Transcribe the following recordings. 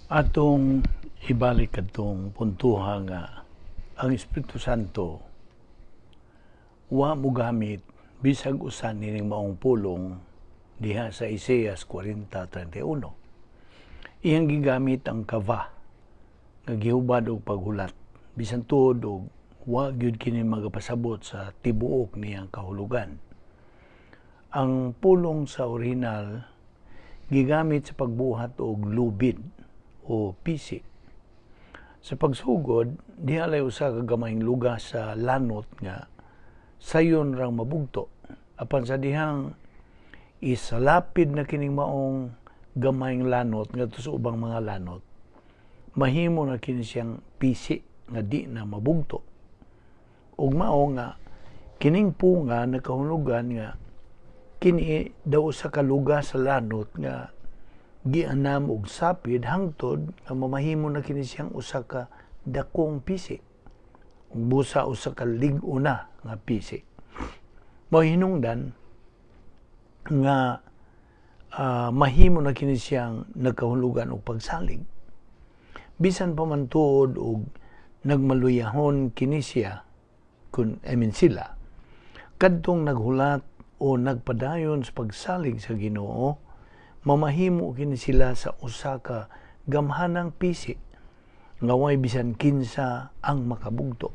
Atong ibalik kadtong puntuha nga ang Espiritu Santo wa mogamit bisag usa nining maong pulong diha sa Isaias 40:31. Iyang gigamit ang kava nga gihubad og paghulat bisan tuod og wa gyud kini magapasabot sa tibuok niyang kahulugan. Ang pulong sa orihinal gigamit sa pagbuhat og lubid o pisi. Sa pagsugod, diha lay usa ka gamayng lugas sa lanot nga sayon rang mabugto. Apan sa dihang isalapid na kining maong gamayng lanot ngadto sa ubang mga lanot, mahimo na kini siyang pisi nga di na mabugto. Ug mao nga kining punga nakahulugan nga kini daw usa ka lugas sa lanot nga gianam og sapid hangtod nga mamahimo na kini siyang usa ka dakong pisi. Ug busa usa ka lig-o na nga pisi. Mao hinungdan nga mahimo na kini siyang nagkahulugan og pagsalig. Bisan pa man tuod og nagmaluyahon kini siya, kun I mean sila, kadtong naghulat o nagpadayon sa pagsalig sa Ginoo, mamahimo kini sila sa usa ka gamhanang pisi nga way bisan kinsa ang makabugto.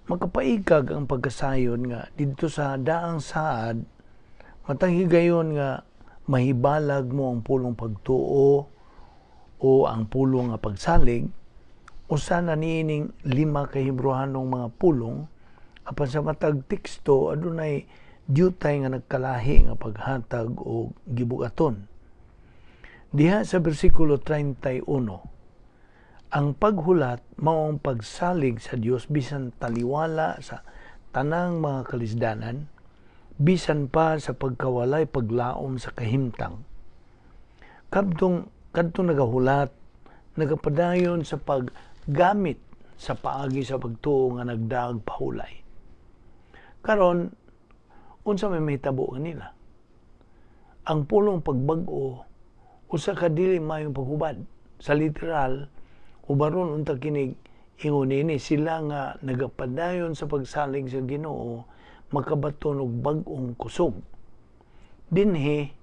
Makapaikag ang pagkasayon nga didto sa daang saad, matang higayon nga mahibalag mo ang pulong pagtuo o ang pulong nga pagsalig, usa na niining lima ka Hebreohanong mga pulong, apan sa matag teksto adunay dyutay nga nagkalahi nga paghatag o gibugaton. Diha sa bersikulo 31, ang paghulat mao ang pagsalig sa Dios bisan taliwala sa tanang mga kalisdanan, bisan pa sa pagkawalay paglaom sa kahimtang. Kadtong kadtong nagahulat, nagapadayon sa paggamit sa paagi sa pagtuo nga nagdaag pahulay. Karon, unsa may mahitabo kanila? Ang pulong pagbag-o usa ka dili maayong paghubad. Sa literal, hubaron unta kinig ingon nini sila nga nagapadayon sa pagsalig sa Ginoo makabaton og bag-ong kusog. Dinhi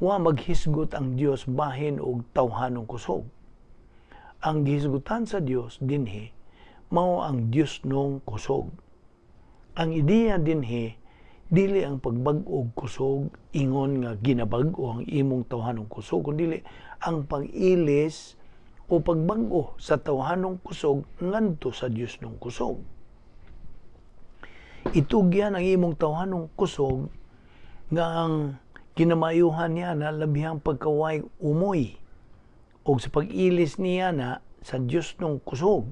wa maghisgot ang Dios bahin og tawhanong kusog. Ang gihisgutan sa Dios dinhi mao ang Dios nong kusog. Ang ideya dinhi dili ang pagbag-og kusog ingon nga ginabag-o ang imong tawhanong kusog, kundi ang pag-ilis o pagbag-o sa tawhanong kusog ngadto sa Dios nong kusog. Itugyan ang imong tawhanong kusog nga ang kinamayuhan niya na labihang pagkaway umoy o sa pag-ilis niya na sa Dios nong kusog.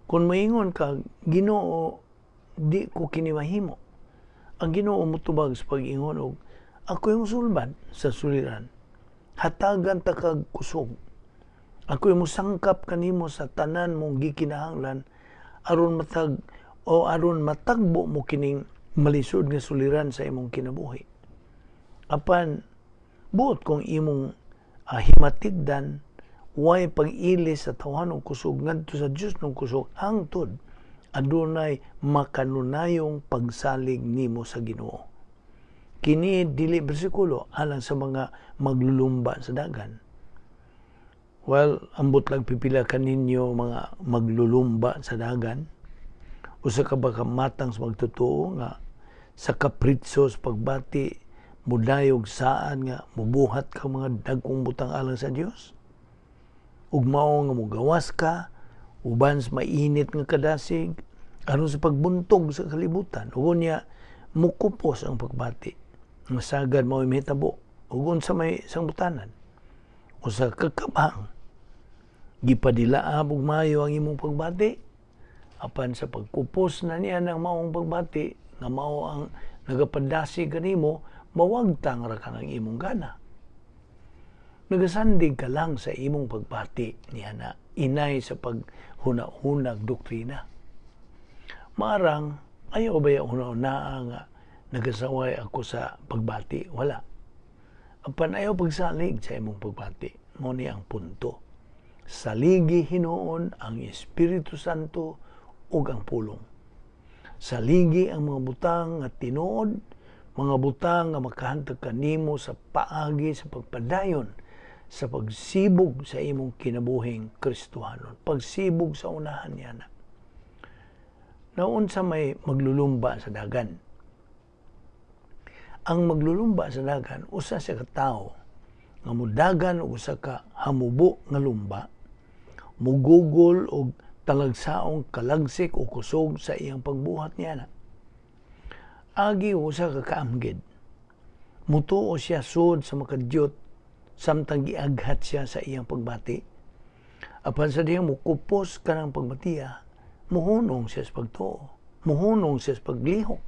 Kung moingon ka, "Ginoo, di ko kini mahimo," ang Ginoo motubag sa pag-ingon og, "Ako'y musulbad sa suliran. Hatagan ta kag kusog. Ako'y musangkap kanimo sa tanan mong gikinahanglan aron matag o aron matagbo mo kining malisod nga suliran sa imong kinabuhi. Apan buot kung imong himatigdan way pag-ilis sa tawhanong kusog ngadto sa Dios ng kusog hangtod adunay makanunayong pagsalig nimo sa Ginoo." Kini dili bersikulo alang sa mga maglulumba sa dagan. Well, ambot lang pipila kaninyo mga maglulumba sa dagan. Usa ka ba ka matang sa magtotoo nga sa kapritso sa pagbati mudayog saan nga mubuhat ka mga dagkong butang alang sa Dios? Ug mao nga mugawas ka uban sa mainit nga kadasig aron sa pagbuntog sa kalibutan, ug unya mukupos ang pagbati nga sagad mao mahitabo, ug unsa may sangbutanan? Usa ka kabang gipadilaab og maayo ang imong pagbati, apan sa pagkupos na niya ng maong pagbati nga mao ang nagapadasig kanimo, mawagtang ra ka ng imong gana. Nagasandig ka lang sa imong pagbati niya na inay sa paghuna-hunag doktrina. Maarang ayaw ba yung huna-hunaa nga nagasaway ako sa pagbati? Wala. Apan ayaw pagsalig sa imong pagbati. Mo ni ang punto. Saligi hinuon ang Espiritu Santo ug ang pulong. Saligi ang mga butang nga tinuod, mga butang nga makahantag kanimo sa paagi sa pagpadayon sa pagsibog sa imong kinabuhing Kristohanon, pagsibog sa unahan niya na. Naunsa may maglulumba sa dagan? Ang maglulumba sa dagan, usa siya ka tawo nga mudagan og usa ka hamubo nga lumba, mugugol og talagsaong kalagsik o kusog sa iyang pagbuhat niya na. Agi usa ka kaamgid, mutuo siya sud sa makadyot samtang giaghat siya sa iyang pagbati. Apan sa diyang mukupos kanang pagbatiya, muhunong siya sa pagtuo, muhunong siya sa paglihok.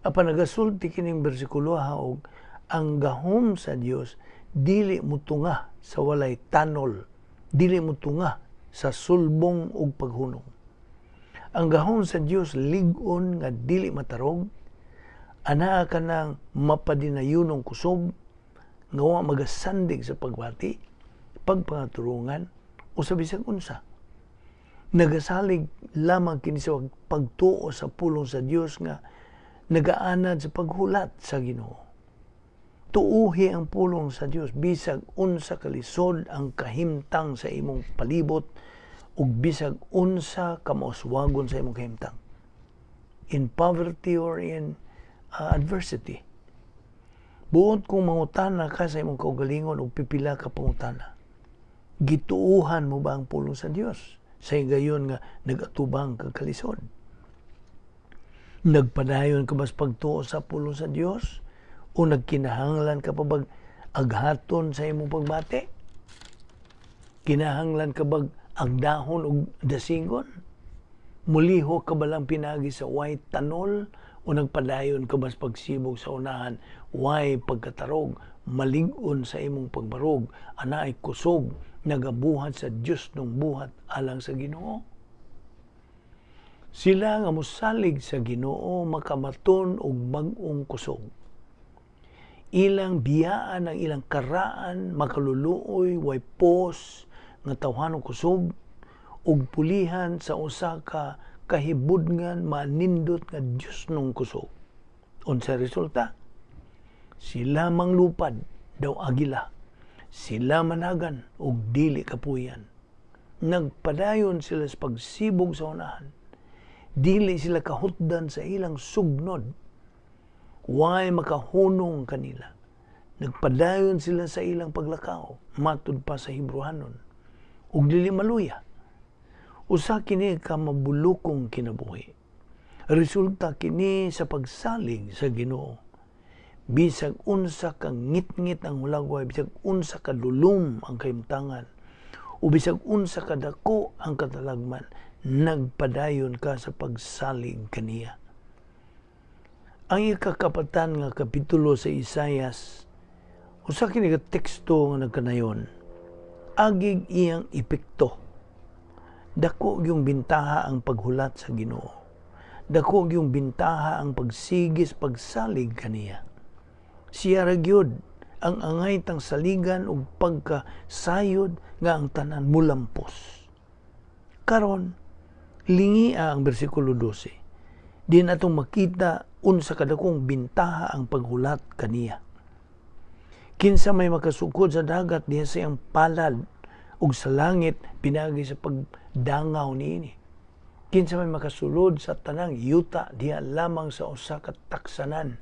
Apan nagasulti kining bersikulo og ang gahom sa Dios dili mutunga sa walay tanol, dili mutunga sa sulbong ug paghunong. Ang gahom sa Dios lig-on nga dili matarog, anaa kanang mapadinayunong kusog nga wa magasandig sa pagbati, pagpangaturungan o sa bisag unsa. Nagasalig lamang kini sa pagtuo sa pulong sa Dios nga nagaanad sa paghulat sa Ginoo. Tuuhi ang pulong sa Dios bisag unsa kalisod ang kahimtang sa imong palibot ug bisag unsa ka mauswagon sa imong kahimtang. In poverty or in adversity. Buot kung mangutana ka sa imong kaugalingon og pipila ka pangutana. Gituuhan mo ba ang pulong sa Dios sa higayon nga nagatubang kag kalisod? Nagpadayon ka ba sa pagtuo sa pulong sa Dios? O nagkinahanglan ka pa bag aghaton sa imong pagbati? Kinahanglan ka bag agdahon og dasingon? Muliho ka ba lang pinagi sa way tanol? O nagpadayon ka ba sa pagsibog sa unahan, way pagkatarog, malig-on sa imong pagbarog, anaay kusog, nagabuhat sa Dios nung buhat alang sa Ginoo? Sila nga mosalig sa Ginoo makamaton og bag-ong kusog. Ilang biyaan ang ilang karaan makaluluoy way pos nga tawhanong kusog ug pulihan sa usa ka kahibudngan manindot nga Dios nung kusog. Unsa resulta? Sila manglupad daw agila. Sila managan og dili kapuyan. Nagpadayon sila sa pagsibog sa unahan. Dili sila kahutdan sa ilang sugnod. Way makahunong kanila. Nagpadayon sila sa ilang paglakaw, matud pa sa Hebrehanon, ug dili maluya. Usa kini ka mabulukong kinabuhi. Resulta kini sa pagsalig sa Ginoo. Bisag unsa ka ngitngit ang hulagway, bisag unsa ka lulum ang kahimtangan, o bisag unsa ka dako ang katalagman, nagpadayon ka sa pagsalig kaniya. Ang ikakapatan nga kapitulo sa Isayas, usa kini ka teksto nga nagkanayon, agig iyang epekto. Dako gyung bintaha ang paghulat sa Ginoo. Dako gyung bintaha ang pagsigis pagsalig kaniya. Siya ra gyud ang angay tang saligan ug pagkasayod nga ang tanan mulampos. Karon, lingia ang bersikulo 12. Di natong makita unsa kadakong bintaha ang paghulat kaniya. Kinsa may makasukod sa dagat diha sa iyang palad ug sa langit pinagi sa pagdangaw niini. Kinsa may makasulod sa tanang yuta diha lamang sa usa ka taksanan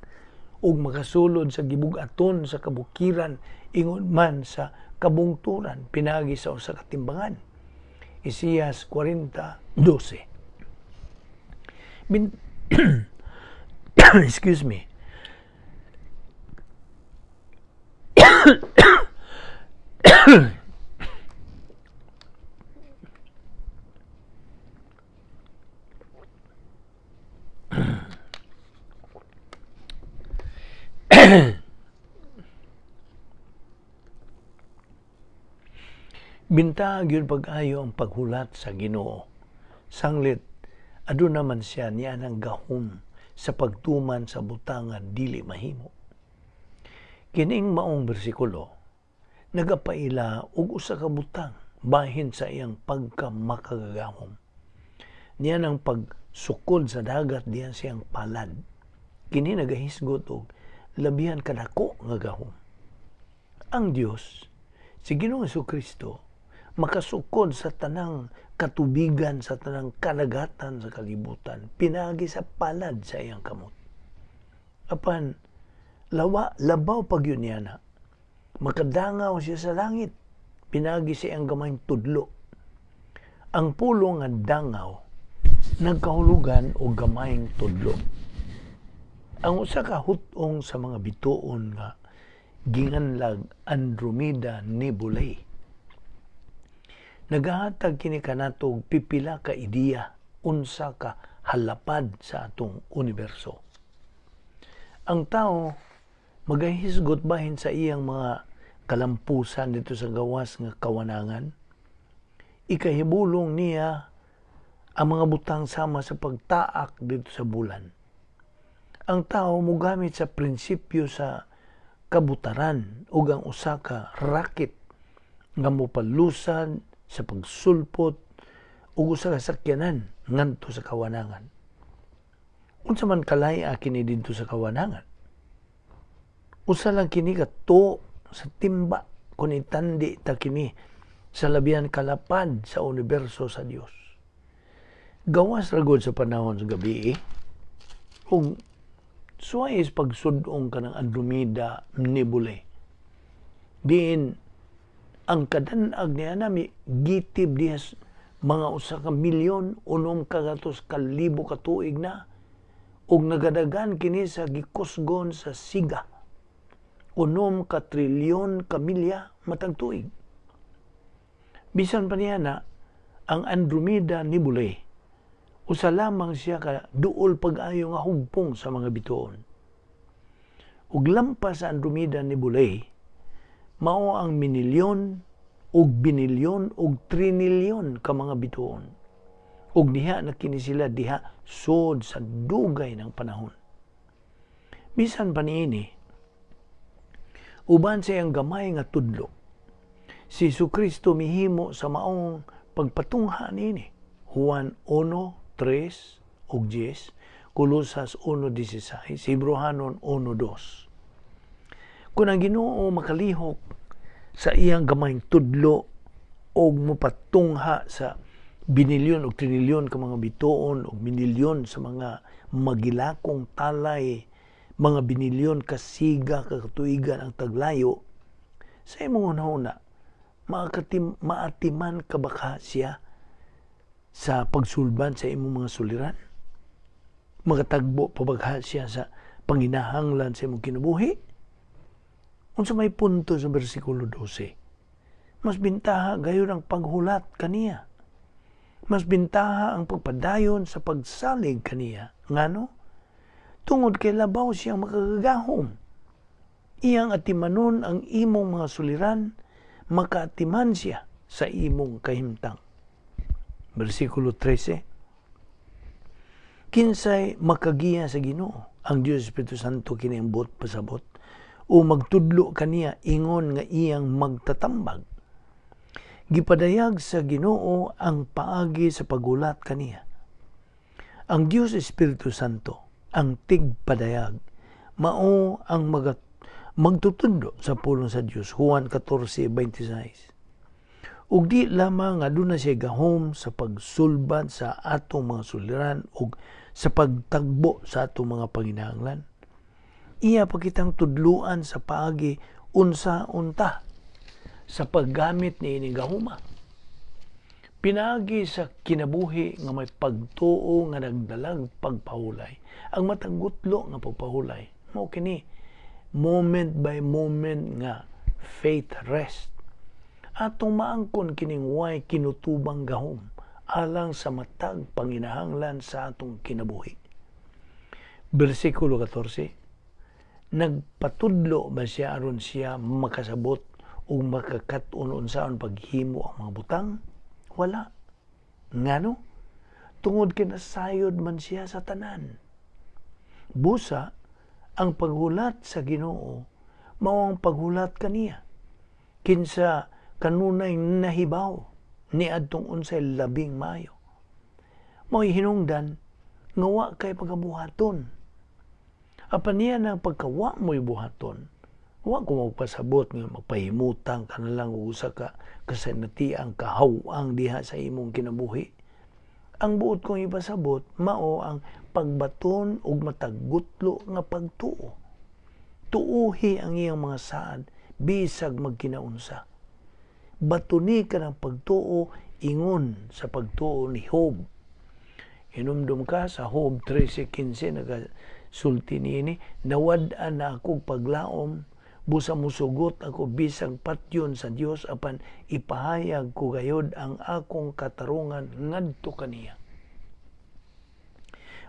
ug makasulod sa gibug-aton sa kabukiran ingon man sa kabungturan pinagi sa usa ka timbangan. Isaias 40:12. Excuse me. Bintag yun pag-ayo ang paghulat sa Ginoo. Sanglit, aduna man siya niya ng gahom sa pagtuman sa butangan dili mahimo. Kining maong bersikulo, nagapaila og usa ka butang bahin sa iyang pagkamakagagahom. Niya nang pagsukod sa dagat diyan siyang palad. Kini nagahisgot og labihan kadako nga gahom. Ang Dios, si Ginoong Kristo, makasukod sa tanang katubigan, sa tanang kalagatan sa kalibutan, pinagi sa palad sa iyang kamot. Apan, labaw pag yun niya na, makadangaw siya sa langit, pinagi sa iyang gamayng tudlo. Ang pulong nga dangaw, nagkahulugan o gamayng tudlo. Ang usa ka hut-ong sa mga bituon nga ginganlag Andromeda Nebulae, nagahatag kini kanatog pipila ka ideya unsa ka halapad sa atong universo. Ang tao magahisgot bahin sa iyang mga kalampusan dito sa gawas nga kawanangan. Ikahibulong niya ang mga butang sama sa pagtaak dito sa bulan. Ang tao mogamit sa prinsipyo sa kabutaran ug ang usa ka rocket nga mopalusan sa pagsulpot ug usa ka sakyanan ngadto sa kawanangan. Unsa man kalay kini didto sa kawanangan? Usa lang kini ka tuo sa timba kun itandi ta kini sa labihan kalapad sa universo sa Dios. Gawas ra gud sa panahon sa gabi ug suway is pagsudong ka ng Andromeda Nebulae. Diin ang kadanag niya nami gitib diha mga 1,900,000 ka tuig na ug nagadagan kini sa gikusgon sa siga 6 ka trilyon ka milya matag tuig. Bisan pa niya na ang Andromeda Nebulae usa lamang siya ka duol pag-ayo nga hugpong sa mga bituon. Ug lampas sa Andromeda Nebulae mao ang minilyon ug binilyon ug trinilyon ka mga bituon. Ug diha na kini sila diha sod sa dugay ng panahon. Bisan pa niini, uban sa iyang gamay nga tudlo, si Jesucristo mihimo sa maong pagpatungha niini. Juan 1:3 ug 10, Kolosas 1:16, Hebreohanon 1:2. Kung ang Ginoo makalihok sa iyang gamayng tudlo og mopatungha sa binilyon og trilyon ka mga bituon og minilyon sa mga magilakong talay, mga binilyon ka siga ka katuigan ang taglayo, sa imong hunahuna, maatiman ka ba ka siya sa pagsulban sa imong mga suliran? Makatagbo pa ba siya sa panginahanglan sa imong kinabuhi? Unsa may punto sa bersikulo 12? Mas bintaha gayon ang paghulat kaniya. Mas bintaha ang pagpadayon sa pagsalig kaniya. Ngano? Tungod kay labaw siyang makagagahom. Iyang atimanon ang imong mga suliran, makaatiman siya sa imong kahimtang. Bersikulo 13. Kinsay makagiya sa Ginoo, ang Dios Espiritu Santo kini ang buot pasabot, o magtudlo kaniya ingon nga iyang magtatambag. Gipadayag sa Ginoo ang paagi sa pagulat kaniya. Ang Dios Espiritu Santo, ang tigpadayag, mao ang magtutudlo sa pulong sa Dios. Juan 14:26. Ug di lamang nga aduna siya gahom sa pagsulbad sa atong mga suliran ug sa pagtagbo sa atong mga panginahanglan. Iya pa kitang tudluan sa paagi unsa unta sa paggamit ni ini gahuma. Pinaagi sa kinabuhi nga may pagtuo nga nagdalag pagpahulay. Ang matag gutlo nga pagpahulay mao kini moment by moment nga faith rest. Atong maangkon kining way kinutubang gahom alang sa matag panginahanglan sa atong kinabuhi. Bersikulo 14, nagpatudlo ba siya aron siya makasabot ug makakat-on unsaon paghimo ang mga butang? Wala. Ngano? Tungod kay nasayod man siya sa tanan. Busa, ang paghulat sa Ginoo mao ang paghulat kaniya. Kinsa kanunay nahibaw niadtong unsay labing maayo? Mao'y hinungdan nga wa kay pagabuhaton. Apan niya nang pagkawa mo'y buhaton, wa ko magpasabot nga magpahimutang ka na lang og usa ka kasanatiang kahaw-ang diha sa imong kinabuhi. Ang buot kong ipasabot mao ang pagbaton og matagutlo nga pagtuo. Tuuhi ang iyang mga saad bisag magkinaunsa. Batuni ka ng pagtuo ingon sa pagtuo ni Job. Hinumdum ka sa Job 13:15, nagasulti niini, "Nawad-an na akong paglaom, busa musugot ako bisag patyon sa Dios, apan ipahayag ko gayod ang akong katarungan ngadto kaniya."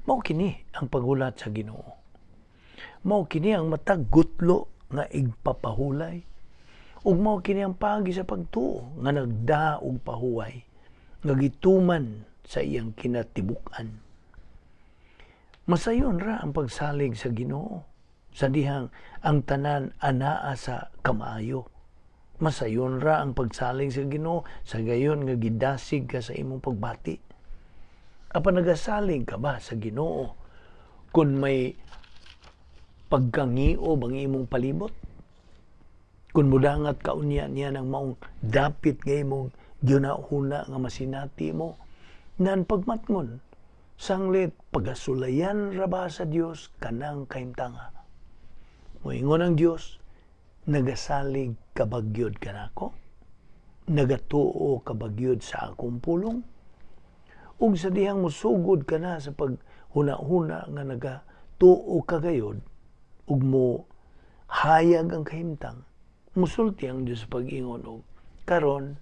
Mao kini ang paghulat sa Ginoo. Mao kini ang matag gutlo nga igpapahulay. Ug mao kini ang paagi sa pagtuo nga nagda og pahuway nga gituman sa iyang kinatibuk-an. Masayon ra ang pagsalig sa Ginoo sa dihang ang tanan anaa sa kamaayo. Masayon ra ang pagsalig sa Ginoo sa gayon nga gidasig ka sa imong pagbati. Apan nagasalig ka ba sa Ginoo kung may pagkangiob ang imong palibot? Kung mudangat ka unya niya ng maong dapit nga imong gihuna-huna nga masinati mo, nan pagmatngon, sanglit pagasulayan ra ba sa Dios kanang kahimtanga? Moingon ang Dios, "Nagasalig ka ba gyud kanako? Nagatuo ka ba gyud sa akong pulong?" Ug sa dihang musugod ka na sa paghuna-huna nga nagatuo ka gayod ug mo hayag ang kahimtang, musulti ang Dios sa pag-ingon og, "Karon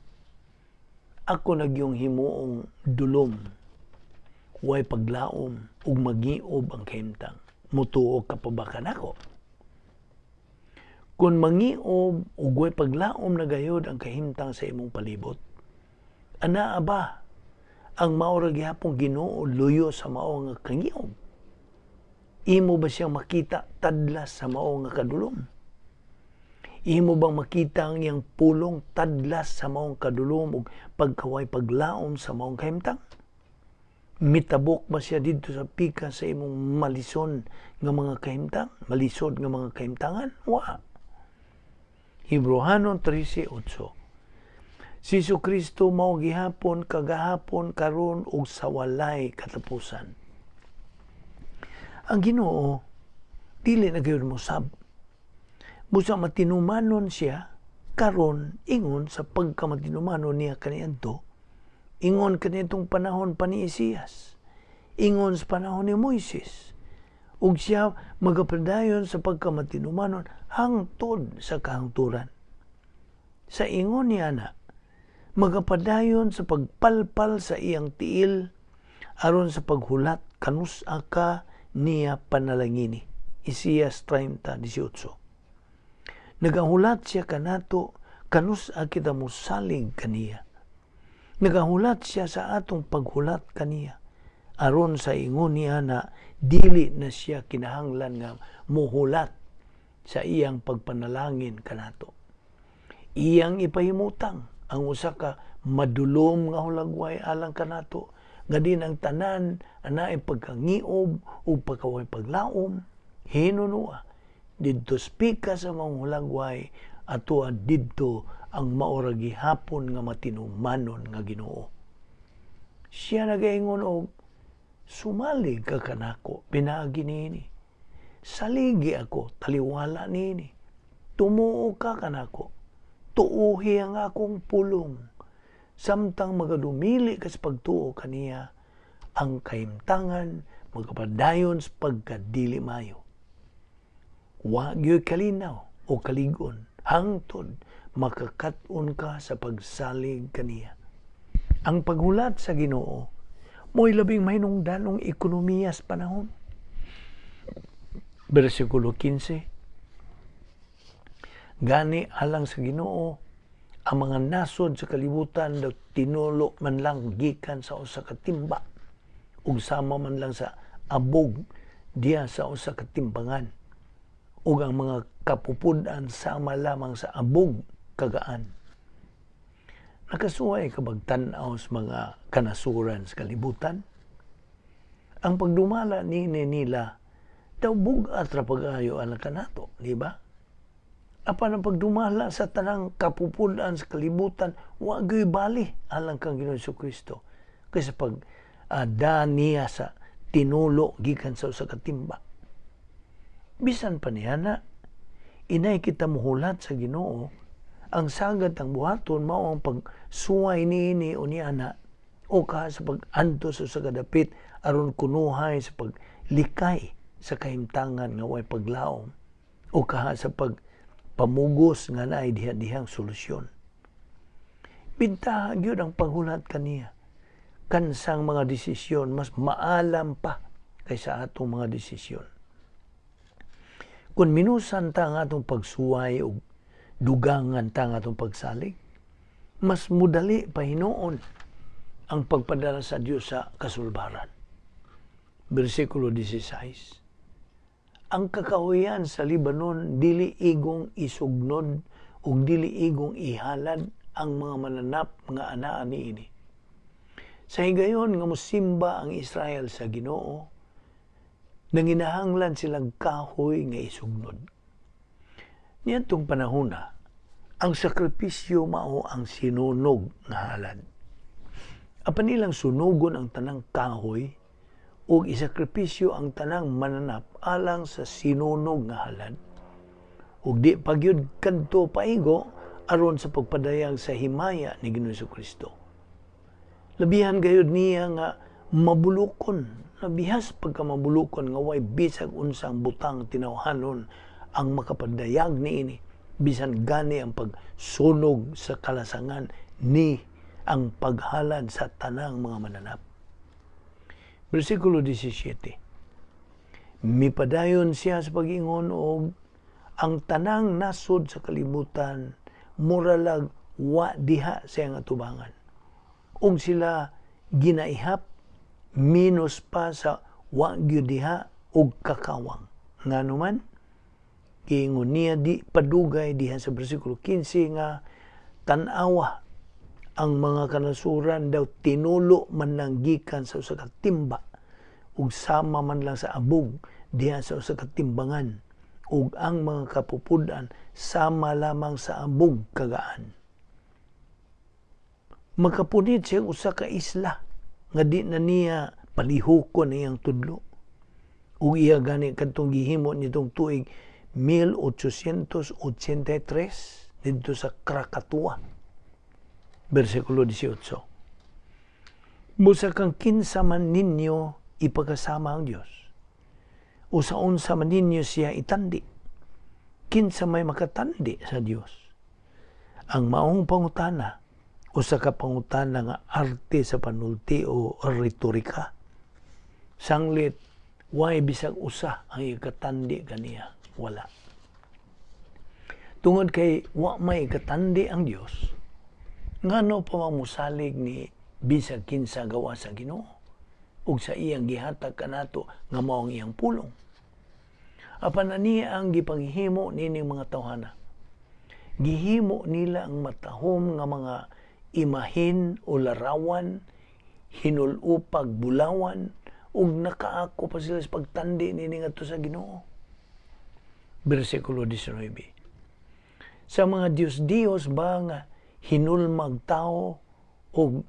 ako nagyong himuong dulom, way paglaom ug magiob ang kahimtang. Mutuo ka pa ba kanako?" Kung mangiob ug way paglaom na gayod ang kahimtang sa imong palibot, anaa ba ang mao ra gihapong Ginoo luyo sa mao nga kangiob? Imo ba siyang makita tadlas sa mao nga kadulom? Imo bang makita ang iyang pulong tadlas sa maong kadulom ug pagkaway paglaom sa maong kahimtang? Mitabok ba siya didto sa pika sa imong malison nga mga kahimtang? Malisod nga mga kahimtangan? Wa. Hebreohanon 13:8. Si Kristo mao gihapon, kagahapon, karon ug sa walay katapusan. Ang Ginoo dili na gayud mosab. Busa matinumanon siya karon ingon sa pagkamatinumanon niya kaniadto, ingon kanitong panahon pa ni Isaias, ingon sa panahon ni Moises, ug siya magapadayon sa pagkamatinumanon hangtod sa kahangturan. Sa ingon niya na, magapadayon sa pagpalpal sa iyang tiil aron sa paghulat kanus-a ka niya panalangini. Isaias 30:18. Nagahulat siya kanato kanus-a kita mosalig kaniya. Nagahulat siya sa atong paghulat kaniya aron sa ingon niya na dili na siya kinahanglan nga muhulat sa iyang pagpanalangin kanato. Iyang ipahimutang ang usa ka madulom nga hulagway alang kanato nga din ang tanan anaay pagkangiob ug pagkaway paglaom hinunua didto spika sa mga hulagway atoa didto ang maora gihapon nga matinumanon nga Ginoo. Siya nagaingon og, "Sumalig ka kanako pinaagi niini. Saligi ako taliwala niini. Tumuo ka kanako. Tuuhi ang akong pulong." Samtang magadumili ka sa pagtuo kaniya, ang kahimtangan magapadayon sa pagkadili mayo. Wa gyud kalinaw o kalig-on hangtod makakat-on ka sa pagsalig kaniya. Ang paghulat sa Ginoo mo'y labing mahinungdanong ekonomiya sa panahon. Bersikulo 15. Gani alang sa Ginoo ang mga nasod sa kalibutan daw tinulo man lang gikan sa usa ka timba ug sama man lang sa abog diya sa usa ka timbangan, ug ang mga kapupud-an sama lamang sa abog. kagaan. Nakasuway ka bag tan-aw sa mga kanasuran sa kalibutan? Ang pagdumala nini nila daw bug-at ra pag-ayo alang kanato, di ba? Apan ang pagdumala sa tanang kapupud-an sa kalibutan, wa gyoy bali alang kang Ginoong Kristo. Kaysa pag da niya sa tinulo gikan sa usa ka timba. Bisan pa niya na, inay kita muhulat sa Ginoo, ang sagad ang buhaton mao ang pagsuway niini o niana o ka sa pag-antos sa kadapit aron kunuhay sa paglikay sa kahimtangan nga way paglaom o kaha sa pagpamugos nga naay diha-dihang solusyon. Bintaha gyud ang paghulat kaniya. Kansang mga desisyon mas maalam pa kaysa atong mga desisyon. Kung minusan ta ang atong pagsuway o dugangan ta ang atong pagsalig, mas mudali pa hinuon ang pagpadala sa Dios sa kasulbaran. Versikulo 16. Ang kakahuyan sa Libanon dili igong isugnod ug dili igong ihalad ang mga mananap nga anaa niini. Sa higayon nga mosimba ang Israel sa Ginoo, nanginahanglan silang kahoy nga isugnod. Niadtong panahona, ang sakripisyo mao ang sinunog nga halad. Apan ilang sunugon ang tanang kahoy ug isakripisyo ang tanang mananap alang sa sinunog nga halad. Ug di pagyud kadto paigo aron sa pagpadayag sa himaya ni Ginoong Kristo. Labihan gayud niya nga mabulukon, nabihas pagka mabulukon nga way bisag unsang butang tinawhanon ang makapadayag niini, bisan gani ang pagsunog sa kalasangan ni ang paghalad sa tanang mga mananap. Versikulo 17. Mipadayon siya sa pag-ingon og ang tanang nasod sa kalibutan muralag wa diha sa iyang atubangan. Ug sila ginaihap minus pa sa wa gyud diha og kakawang. Ngano man giingon niya di padugay diha sa versikulo 15 nga tan-awa ang mga kanasuran daw tinulo man lang gikan sa usa ka timba ug sama man lang sa abog diha sa usa ka timbangan ug ang mga kapupud-an sama lamang sa abog kagaan. Makapunit siya usa ka isla nga di na niya palihukon iyang tudlo. Ug iya gani kadtong gihimo nitong tuig 1883 didto sa Krakatoa. Versikulo 18. Busa kang kinsa man ninyo ipagkasama ang Dios, o sa unsa man ninyo siya itandi, kinsa may makatandi sa Dios. Ang maong pangutana, usa ka pangutana nga arte sa panulti o retorika. Sanglit, way bisag usa ang ikatandi kaniya, wala. Tungod kay wa may ikatandi ang Dios, ngano pa mamusalig ni bisag kinsa gawa sa Ginoo ug sa iyang gihatag kanato nga mao ang iyang pulong. Apan ani ang gipanghimo nining mga tawhana. Gihimo nila ang matahom nga mga imahin o larawan, hinul-upag bulawan, ug nakaako pa sila sa pagtandi niini ngadto sa Ginoo. Versikulo 19. Sa mga Diyos-Diyos ba nga hinulmag tao og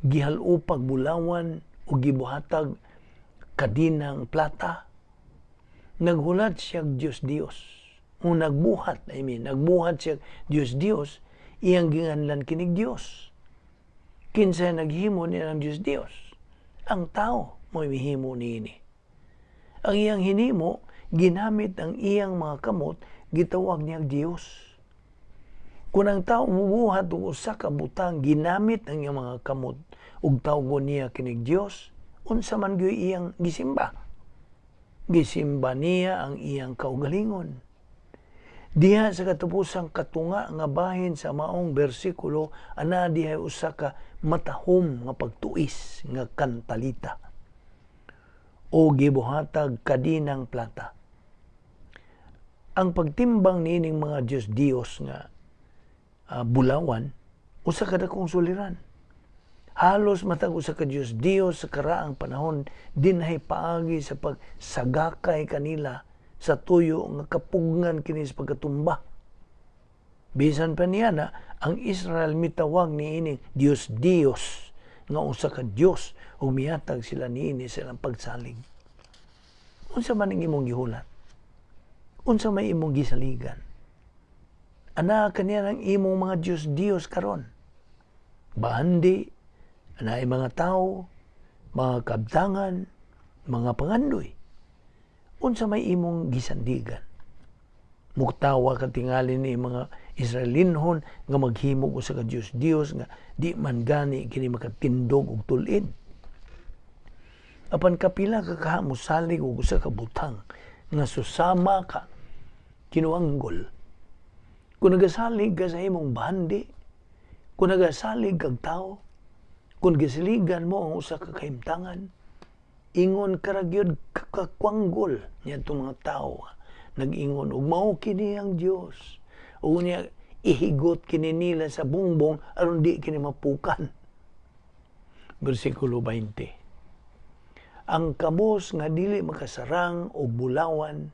gihalupag bulawan o gibuhatag kadinang plata? Naghulat siya Diyos-Diyos. O nagbuhat, I mean, nagbuhat siya Diyos-Diyos, iyang ginganlan kinig Diyos. Kinsa naghimo niya ng Diyos-Diyos? Ang tao mo'y mihimo niini. Ang iyang hinimo, ginamit ang iyang mga kamot, gitawag niya Diyos. Kung ang tao mubuhat og usa ka butang, ginamit ang iyang mga kamot ug tawgon niya kinig Dios, unsa man gyud iyang gisimba? Gisimba niya ang iyang kaugalingon. Diha sa katapusang katunga nga bahin sa maong bersikulo, ana diha usa ka matahom nga pagtuis nga kantalita o gibuhatag kadinang plata. Ang pagtimbang niining mga Diyos-Diyos nga bulawan usa ka dakong suliran. Halos matag usa ka Dios Dios sa karaang panahon dinhay paagi sa pagsagakay kanila sa tuyo nga kapugngan kini sa pagkatumba. Bisan pa niya na ang Israel mitawag niini Dios Dios nga usa ka Dios ug mihatag sila niini sa ilang pagsalig. Unsa man ang imong gihulat? Unsa may imong gisaligan? Ana kaniya ang imong mga Dios Dios karon? Bahandi, anay mga tao, mga kabtangan, mga pangandoy. Unsa may imong gisandigan? Muktawa ka tingali ni mga Israelinhon nga maghimog usa ka Dios Dios nga di man gani kini makatindog og tul-id. Apan kapila ka kaha mosalig og usa ka butang nga susama ka kinuanggol. Kung nagasalig ka sa imong bahandi, kung nagasalig kag tao, kung gisaligan mo ang usa ka kahimtangan, ingon ka ra gyud kakwanggol niadtong mga tawo nag-ingon og mao kini ang Dios. Ug niya ihigot kini nila sa bungbong aron di kini mapukan. Bersikulo 20. Ang kabos nga dili makasarang og bulawan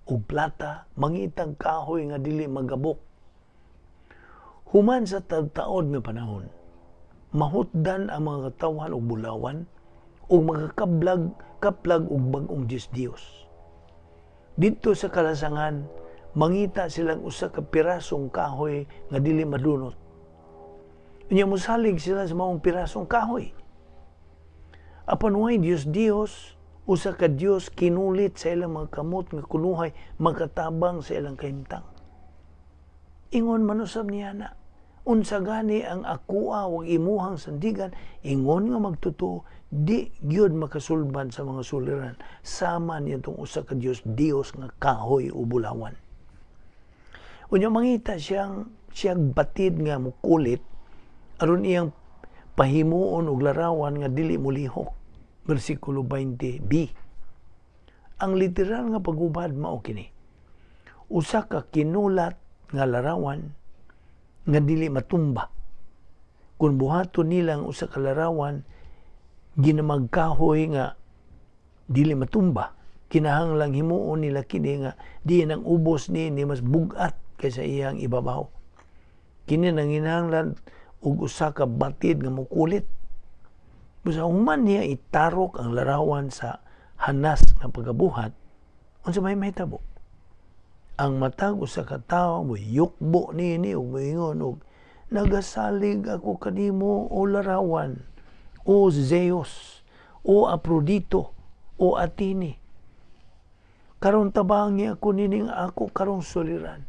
og plata, mangitag kahoy nga dili magabok. Human sa taud-taod nga panahon, mahutdan ang mga katawhan og bulawan ug makakablag kaplag og bag-ong Dios Dios. Didto sa kalasangan, mangita silang usa ka pirasong kahoy nga dili madunot. Unya mosalig sila sa maong pirasong kahoy. Apan way Dios Dios, usa ka Dios kinulit sa ilang mga kamot nga kunuhay makatabang sa ilang kahimtang. Ingon man usab niya na, unsa gani ang akoa ug imuhang sandigan, ingon nga magtotoo, di gyud makasulban sa mga suliran sama niya usa ka Dios Dios nga kahoy o bulawan. Unya mangita siyang batid nga mukulit aron iyang pahimuon og larawan nga dili molihok. Bersikulo 20b. Ang literal nga pagubad mao kini. Usa ka kinulat nga larawan nga dili matumba. Kung buhaton nila ang usa ka larawan ginamagkahoy nga dili matumba, kinahanglang himuon nila kini nga diin ang ubos niini mas bug-at kaysa iyang ibabaw. Kini nanginahanglan og usa ka batid nga mokulit. Busa human niya itarok ang larawan sa hanas nga pagabuhat, unsa may mahitabo? Ang matag usa ka tawo moyukbo niini ug moingon og nagasalig ako kanimo o larawan, o Zeus, o Aprodito, o Athene. Karon tabangi ako nining ako karong suliran.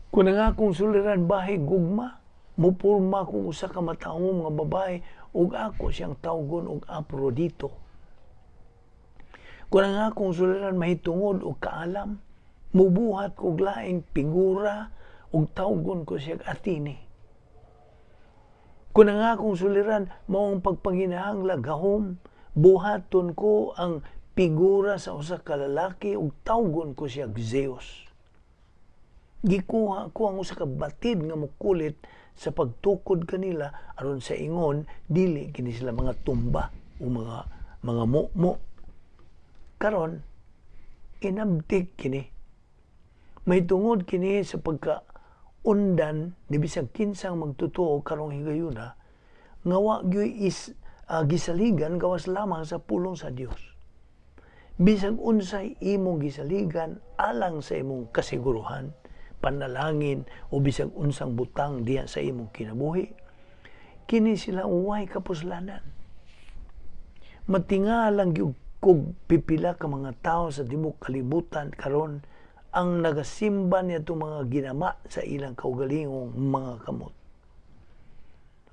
Kung ang akong suliran bahi gugma, mupurma kung usa ka matahom nga babae ug ako siyang tawgon og Aprodito. Kung ang akong suliran mahitungod og kaalam, mubuhat kog laing figura ug tawgon ko siya Athene. Kung ang akong suliran mao ang pagpanginahanglag gahom, buhaton ko ang figura sa usa ka lalaki ug tawgon ko siya Zeus. Gikuha ko ang usa ka batid nga mokulit sa pagtukod kanila aron sa ingon dili kini sila mga tumba o mga mo-mo. Karon inabtik kini. May tungod kini sa pagka undan ni bisag kinsang magtotoo karong higayuna nga wa gyoy is gisaligan gawas lamang sa pulong sa Dios. Bisag unsay imong gisaligan alang sa imong kasiguruhan, panalangin o bisag unsang butang diha sa imong kinabuhi, kini sila uway kapuslanan. Matingalang gyud kog pipila ka mga tao sa tibok kalibutan karon ang nagasimba niadtong mga ginama sa ilang kaugalingong mga kamot.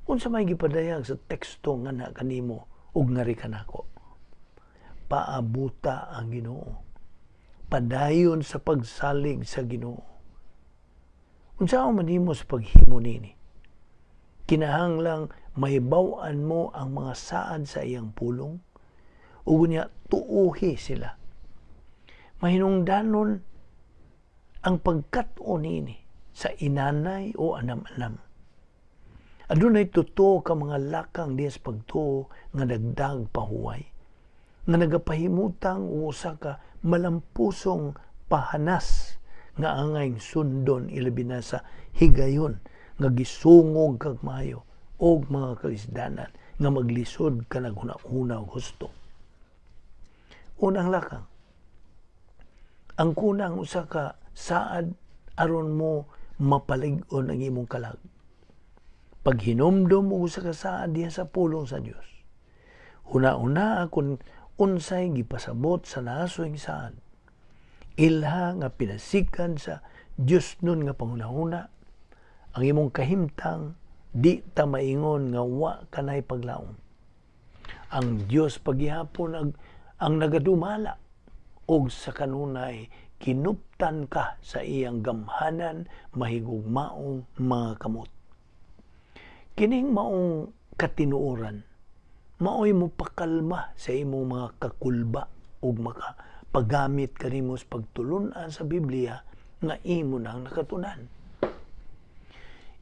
Unsa may gipadayag sa teksto nga na kanimo ug ngari kanako? Paabuta ang Ginoo. Padayon sa pagsalig sa Ginoo. Unsa man nimo sa paghimo nini? Kinahanglang mahibaw-an mo ang mga saad sa iyang pulong ug unya tuuhi sila. Mahinungdanon ang pagkat-on niini sa inanay o anam-anam. Adunay tuto ka mga lakang diha sa pagtuo nga dagdag pahuway, nga nagapahimutang og usa ka malampusong pahanas nga angay sundon, ilabi na sa higayon nga gisungog kag maayo og mga kalisdanan nga maglisod ka naghuna-huna og husto. Unang lakang, ang kunang usa ka saad aron mo mapalig-on ang imong kalag. Paghinumdom og usa ka saad diha sa pulong sa Dios. Huna-huna kung unsay gipasabot sa naasoy saad. Ilha nga pinasikan sa Dios nun nga panghunahuna, ang imong kahimtang di ta maingon nga wa kanay paglaom. Ang Dios pagihapon ang nagadumala og sa kanunay kinuptan ka sa iyang gamhanan mahigugmaong mga kamot. Kining maong katinuoran, maoy mo pakalma sa imong mga kakulba ug makapagamit kanimo sa pagtulun-an sa Biblia nga imo nang nakatunan.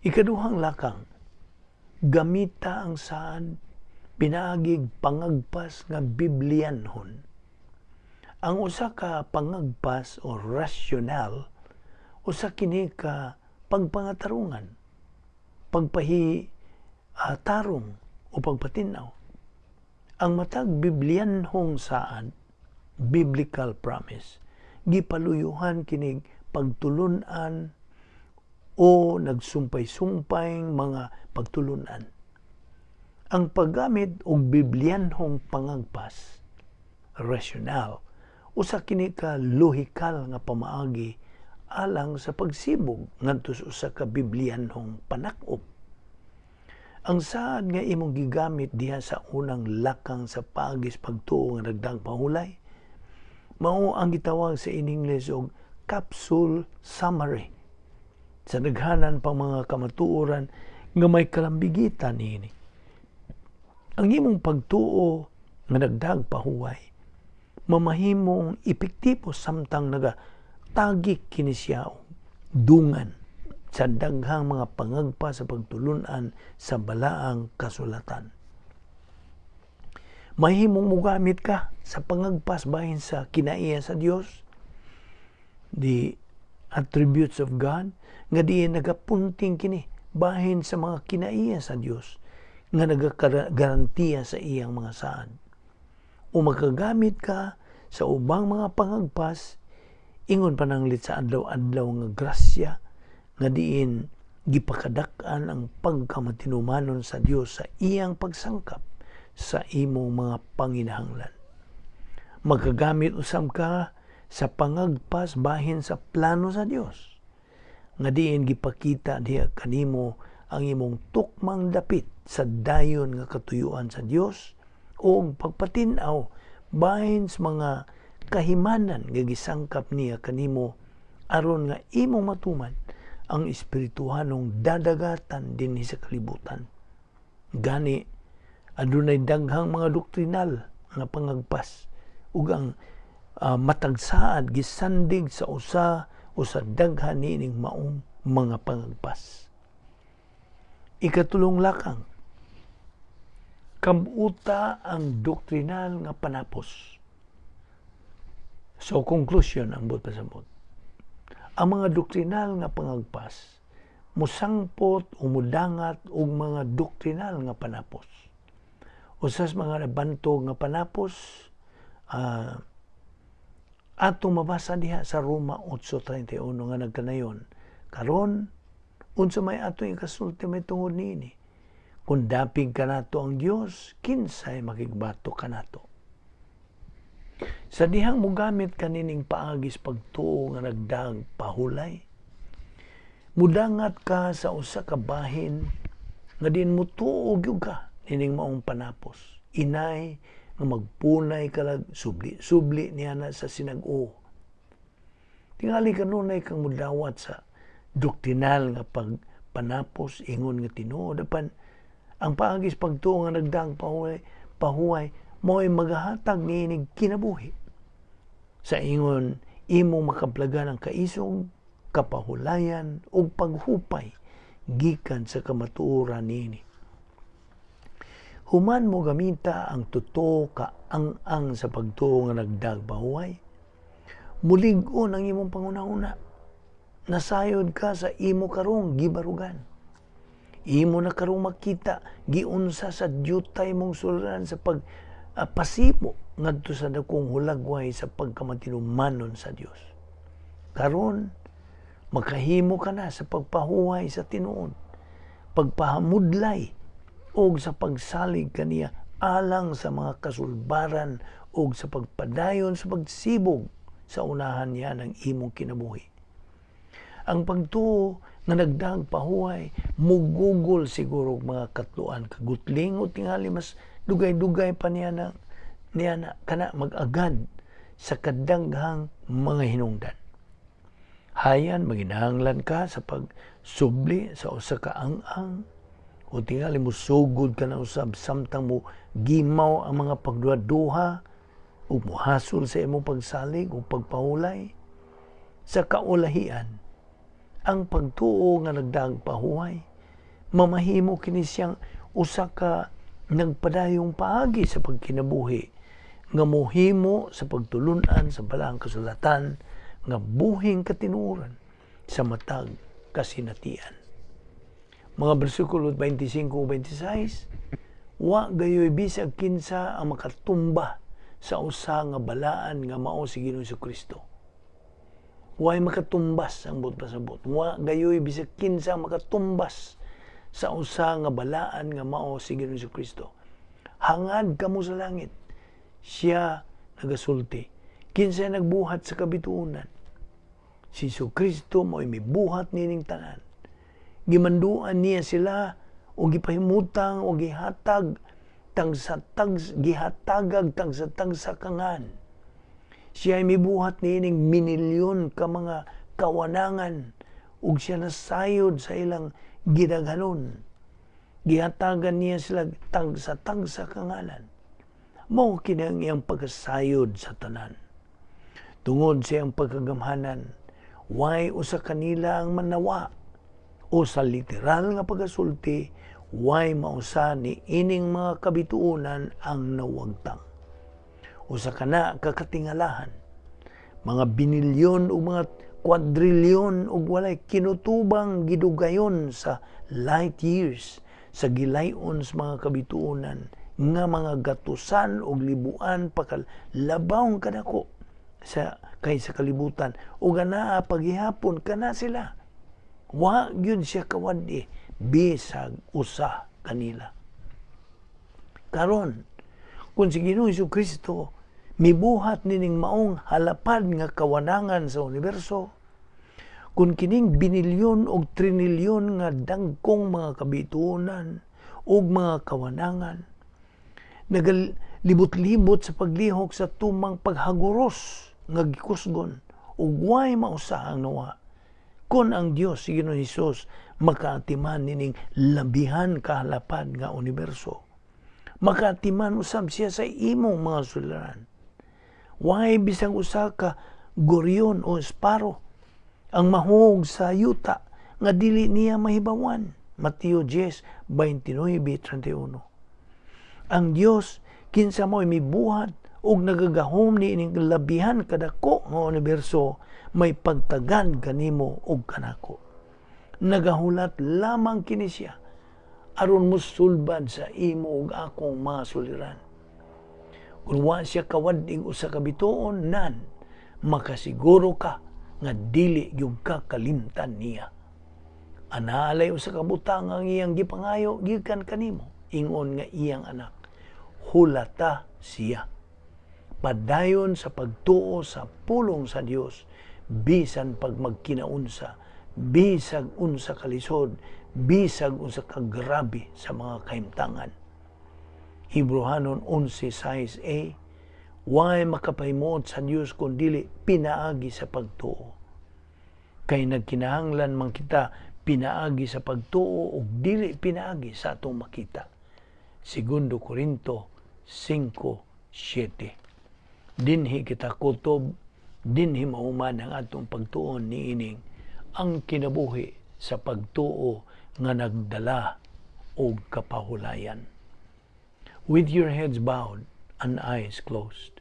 Ikaduhang lakang, gamita ang saad pinaagig pangagpas nga Biblianhon. Ang usa ka pangagpas o rational, usa kini ka pagpangatarungan, pagpahi tarong o pagpatinaw. Ang matag Biblianhong saad, biblical promise, gipaluyuhan kinig pagtulun-an o nagsumpay-sumpay mga pagtulun-an. Ang paggamit og Biblianhong pangagpas, rational, usa kini ka lohikal nga pamaagi alang sa pagsibog ngadto sa usa ka Biblianhong panak-op. Ang saad nga imong gigamit diha sa unang lakang sa paagis pagtuo nga nagdang pahulay, mao ang gitawag sa in English og capsule summary sa naghanan pang mga kamatuoran nga may kalambigitan niini. Ang imong pagtuo nga nagdag pahuway, mamahimong epektibo samtang nagatagik kini siya og dungan sa daghang mga pangagpa sa pagtulun-an sa balaang kasulatan. Mahimong mugamit ka sa pangagpas bahin sa kinaiya sa Dios, the attributes of God, nga diin nagapunting kini bahin sa mga kinaiya sa Dios nga nagagarantiya sa iyang mga saad. O makagamit ka sa ubang mga pangagpas ingon pananglit sa adlaw-adlaw nga grasya nga diin gipakadak-an ang pagkamatinumanon sa Dios sa iyang pagsangkap sa imong mga panginahanglan. Makagamit usab ka sa pangagpas bahin sa plano sa Dios nga diin gipakita diha kanimo ang imong tukmang dapit sa dayon nga katuyuan sa Dios o pagpatin-aw bahin sa mga kahimanan nga gisangkap niya kanimo aron nga imong matuman ang espirituhanong dadagatan dinhi sa kalibutan. Gani adunay daghang mga doktrinal nga pangagpas ug ang matag saad gisandig sa usa o sa daghan niining maong mga pangagpas. Ikatulong lakang, kabuta ang doktrinal nga panapos. So, conclusion ang buot pasabot. Ang mga doktrinal nga pangagpas musangpot o mudangat og mga doktrinal nga panapos. Usas mga nabantog nga panapos, atong mabasa diha sa Roma 8:31 nga nagkanayon. Karon, unsa may atong ikasulti may tungod niini? Kung dapig kanato ang Dios, kinsay makigbato kanato? Sa dihang mugamit kanining paagis pagtuo nga nagdag pahulay, mudangat ka sa usa ka bahin nga din mutuo gyud ka nining maong panapos. Inay nga magpunay kalag subli-subli niya na sa sinag-o. Tingali kanunay kang mudawat sa doktrinal nga pagpanapos ingon nga tinuod, apan ang paagis pagtuo nga nagdaang pahuway mo'y magahatag niinig kinabuhi. Sa ingon imong makaplagan ang kaisog Kapahulayan ug paghupay gikan sa kamatuoran niini. Human mo gamita ang totoo ka ang-ang sa pagtuo nga nagdagpahuway, mulig-on ang imong panghuna-huna. Nasayod ka sa imo karong gibarugan. Imo na karong makita giunsa sa dyutay mong suliran sa pagpasibo ngadto sa dakong hulagway sa pagkamatinumanon sa Dios. Karon makahimo ka na sa pagpahuway sa tinuod, pagpahamudlay og sa pagsalig kaniya alang sa mga kasulbaran og sa pagpadayon sa pagsibog sa unahan niya ng imong kinabuhi. Ang pagtuo nga nagdagpahuway mugugol siguro og mga katluan, kagutling o tingali mas dugay-dugay pa niya na niya na kana mag-agad sa kadaghang mga hinungdan. Hayan maginahanglan ka sa pagsubli sa usa ka ang-ang o tingali mo sugod ka na usab samtang mo gimaw ang mga pagduha-duha ug mohasol sa imong pagsalig o pagpahulay. Sa kaulahian, ang pagtuo nga nagdagpahuway mamahimo kini siyang usa ka nagpadayong paagi sa pagkinabuhi nga mohimo sa pagtulun-an sa Balaang Kasulatan nga buhing katinuoran sa matag kasinatian. Mga bersikulo 25 ug 26, wa gayoy bisag kinsa ang makatumba sa usa nga balaan nga mao si Ginoong Kristo. Way makatumbas ang buot pasabot. Wa gayoy bisag kinsa ang makatumbas sa usa nga balaan nga mao si Ginoong Kristo. Hangad kamo sa langit. Siya nagasulti. Kinsa nagbuhat sa kabituonan? Si Kristo mo'y mibuhat nining tanan. Gimanduan niya sila o gipahimutang o gihatag tagsa tags gihatagag tagsa tagsa kangan. Siya ay mibuhat niining minilyon ka mga kawanangan ug siya nasayod sa ilang gidaghanon. Gihatagan niya sila tagsa tagsa kangalan. Mao kini ang iyang pagkasayod sa tanan. Tungod sa iyang pagkagamhanan, way usa kanila ang manawa o sa literal nga pagkasulti, way mausa ni ining mga kabituonan ang nawagtang. Usa kana kakatingalahan, mga binilyon o mga kwadrilyon ug walay kinutubang gidugayon sa light years sa gilayon sa mga kabituonan nga mga gatusan og libuan pakalabawng kadako sa kay sa kalibutan ug anaa paghihapon kana sila. Wa gyud siya kawad-i bisag usa kanila. Karon, kung si Ginoong Kristo mibuhat nining maong halapad nga kawanangan sa universo, kung kining binilyon og trinilyon nga dagkong mga kabituonan ug mga kawanangan nagalibot-libot sa paglihok sa tumang paghaguros nga gikusgon ug way mausa ang nawa, kun ang Dios si Ginoong Hesus makaatiman nining labihan kahalapad nga universo, makaatiman usab siya sa imong mga suliran. Way bisag usa ka goryon o sparrow ang mahog sa yuta nga dili niya mahibawan. Mateo 10:29-31. Ang Dios kinsa mo'y mibuhat og nagagahom ni ining labihan kadako nga universo may pagtagan kanimo og kanako. Nagahulat lamang kini siya aron mosulbad sa imo ug akong mga suliran. Kung wa siya kawad-ig usa ka bituon nan, makasiguro ka nga dili gyud ka kalimtan niya. Anaalay usa ka butang ang iyang gipangayo gikan kanimo, ingon nga iyang anak. Hulata siya. Padayon sa pagtuo sa pulong sa Dios, bisan pag magkinaunsa, bisag unsa kalisod, bisag unsa kagrabe sa mga kahimtangan. Hebreohanon 11:6a, way makapahimuot sa Dios kun dili pinaagi sa pagtuo. Kay nagkinahanglan man kita pinaagi sa pagtuo ug dili pinaagi sa atong makita. Segundo Corinto 5:7. Dinhi kita kutob, dinhi mahuman ang atong pagtuon niining Ang kinabuhi sa pagtuo nga nagdala og kapahulayan. With your heads bowed and eyes closed,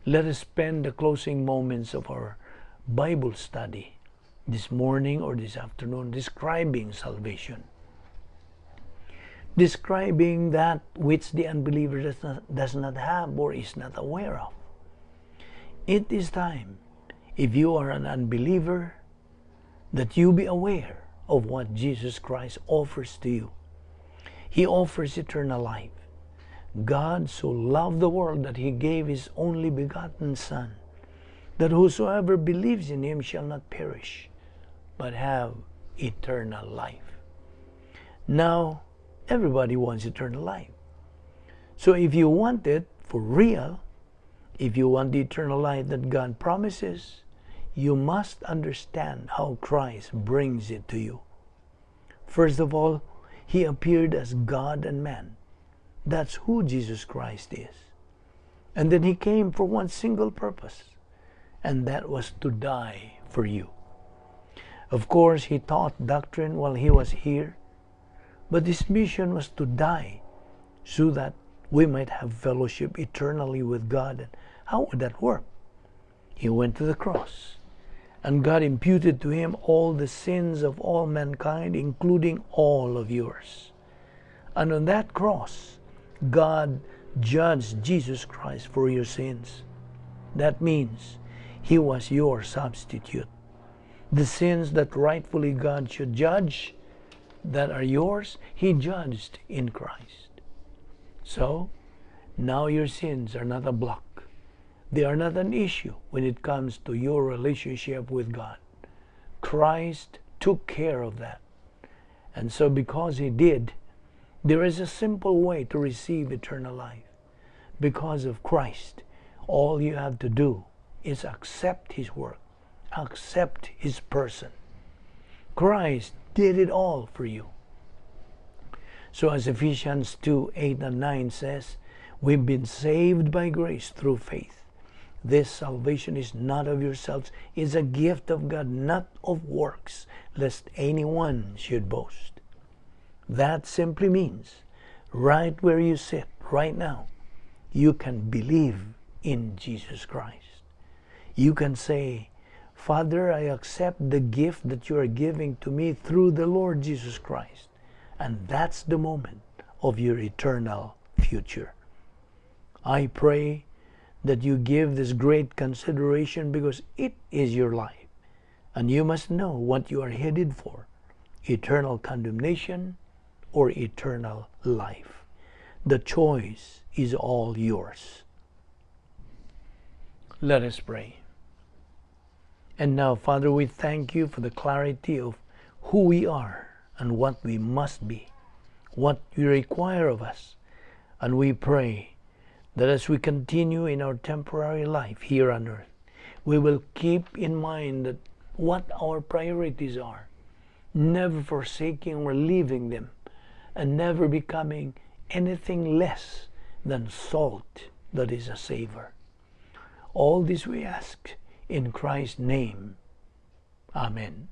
let us spend the closing moments of our Bible study this morning or this afternoon describing salvation. Describing that which the unbeliever does not have or is not aware of. It is time, if you are an unbeliever, that you be aware of what Jesus Christ offers to you. He offers eternal life. God so loved the world that he gave his only begotten Son, that whosoever believes in him shall not perish, but have eternal life. Now, everybody wants eternal life. So if you want it for real, if you want the eternal life that God promises, you must understand how Christ brings it to you. First of all, he appeared as God and man. That's who Jesus Christ is. And then he came for one single purpose, and that was to die for you. Of course, he taught doctrine while he was here, but his mission was to die so that we might have fellowship eternally with God. And how would that work? He went to the cross, and God imputed to him all the sins of all mankind, including all of yours. And on that cross, God judged Jesus Christ for your sins. That means he was your substitute. The sins that rightfully God should judge, that are yours, he judged in Christ. So, now your sins are not a block. They are not an issue when it comes to your relationship with God. Christ took care of that. And so, because he did, there is a simple way to receive eternal life. Because of Christ, all you have to do is accept his work, accept his person. Christ did it all for you. So, as Ephesians 2:8 and 9 says, we've been saved by grace through faith. This salvation is not of yourselves, is a gift of God, not of works, lest anyone should boast. That simply means, right where you sit, right now, you can believe in Jesus Christ. You can say, "Father, I accept the gift that you are giving to me through the Lord Jesus Christ." And that's the moment of your eternal future. I pray that you give this great consideration because it is your life. And you must know what you are headed for: eternal condemnation or eternal life. The choice is all yours. Let us pray. And now, Father, we thank you for the clarity of who we are and what we must be, what you require of us. And we pray that as we continue in our temporary life here on earth, we will keep in mind that what our priorities are, never forsaking or leaving them, and never becoming anything less than salt that is a savor. All this we ask in Christ's name. Amen.